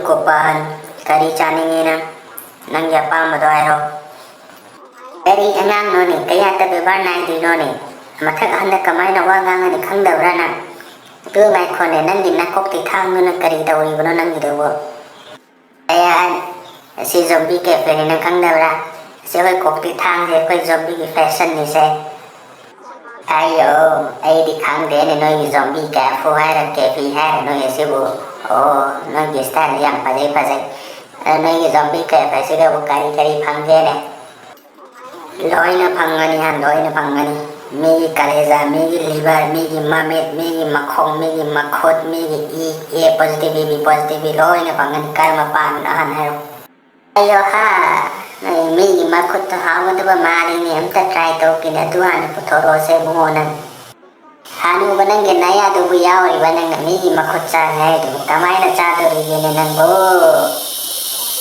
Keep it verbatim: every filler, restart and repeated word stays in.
ꯒꯣꯄꯥꯜ, ꯀꯔꯤ ꯆꯥꯅꯤꯡꯉꯤ ꯅꯪ? ꯅꯪꯒꯤ ꯑꯄꯥꯝꯕꯗꯣ ꯍꯥꯏꯔꯣ꯫ ꯀꯔꯤ ꯑꯉꯥꯡꯅꯣꯅꯦ? ꯀꯌꯥꯇ ꯕꯦꯕꯥꯔ ꯅꯥꯏꯗ꯭ꯔꯤꯅꯣꯅꯦ? ꯃꯊꯛ ꯑꯍꯟꯗ ꯀꯃꯥꯏꯅ ꯋꯥ ꯉꯥꯡꯒꯅꯤ ꯈꯪꯗꯕ꯭ꯔꯥ ꯅꯪ? ꯑꯗꯨ ꯉꯥꯏꯈꯣꯅꯦ, ꯅꯪꯒꯤ ꯅꯀꯣꯛꯀꯤ ꯊꯥꯡꯗꯨꯅ ꯀꯔꯤ ꯇꯧꯔꯤꯕꯅꯣ ꯅꯪꯒꯤꯗꯨꯕꯨ? ꯀꯌꯥ, ꯑꯁꯤ ꯖꯣꯝꯕꯤ ꯀꯦꯐꯦꯅꯤ, ꯅꯪ ꯈꯪꯗꯕ꯭ꯔꯥ? ꯑꯁꯤ ꯑꯩꯈꯣꯏ ꯀꯣꯛꯀꯤ ꯊꯥꯡꯁꯦ, ꯑꯩꯈꯣꯏ ꯖꯣꯝꯕꯤꯒꯤ ꯐꯦꯁꯟꯅꯤꯁꯦ꯫ ꯑꯩꯌꯣ, ꯑꯩꯗꯤ ꯈꯪꯗꯦꯅꯦ, ꯅꯣꯏꯒꯤ ꯖꯣꯝꯕꯤ ꯀꯦꯐꯦ ꯍꯥꯏꯔ ꯀꯦꯐꯤ ꯍꯥꯏꯔ ꯅꯣꯏ ꯑꯁꯤꯕꯨ꯫ ꯑꯣ, ꯅꯣꯏꯒꯤ ꯁ꯭ꯇꯥꯏꯜ ꯌꯥꯝ ꯐꯖꯩ, ꯐꯖꯩ꯫ ꯑ, ꯅꯣꯏꯒꯤ ꯖꯣꯝꯕꯤ ꯀꯦꯐꯦꯁꯤꯗꯕꯨ ꯀꯔꯤ ꯀꯔꯤ ꯐꯪꯒꯦꯅꯦ? ꯂꯣꯏꯅ ꯐꯪꯒꯅꯤ ꯍꯥ, ꯂꯣꯏꯅ ꯐꯪꯒꯅꯤ꯫ ꯃꯤꯒꯤ ꯀꯂꯦꯖꯥ, ꯃꯤꯒꯤ ꯂꯤꯚꯔ, ꯃꯤꯒꯤ ꯃꯃꯤꯠ, ꯃꯤꯒꯤ ꯃꯈꯣꯡ, ꯃꯤꯒꯤ ꯃꯈꯨꯠ, ꯃꯤꯒꯤ E, A positive, B positive, ꯂꯣꯏꯅ ꯐꯪꯒꯅꯤ꯫ ꯀꯔꯝꯕ ꯄꯥꯝꯃꯤꯅꯣ ꯍꯥꯟꯅ ꯍꯥꯏꯔꯣ꯫ ꯑꯩꯌꯣ ꯍꯥ, ꯅꯣꯏ ꯃꯤꯒꯤ ꯃꯈꯨꯠꯇꯣ ꯍꯥꯎꯒꯗꯕ ꯃꯥꯜꯂꯤꯅꯦ, ꯑꯝꯇ try ꯇꯧꯒꯦꯅꯦ꯫ ꯑꯗꯨ ꯍꯥꯟꯅ ꯄꯨꯊꯣꯔꯛꯑꯣꯁꯦ ꯏꯕꯨꯡꯉꯣ ꯅꯪ꯫ ꯍꯅꯨꯕ, ꯅꯪꯒꯤ ꯅꯌꯥꯗꯨꯕꯨ ꯌꯥꯎꯔꯤꯕ ꯅꯪꯅ ꯃꯤꯒꯤ ꯃꯈꯨꯠ ꯆꯥꯒꯦ ꯍꯥꯏꯗꯨꯕꯨ ꯀꯃꯥꯏꯅ ꯆꯥꯗꯣꯔꯤꯒꯦꯅꯦ ꯅꯪꯕꯨ?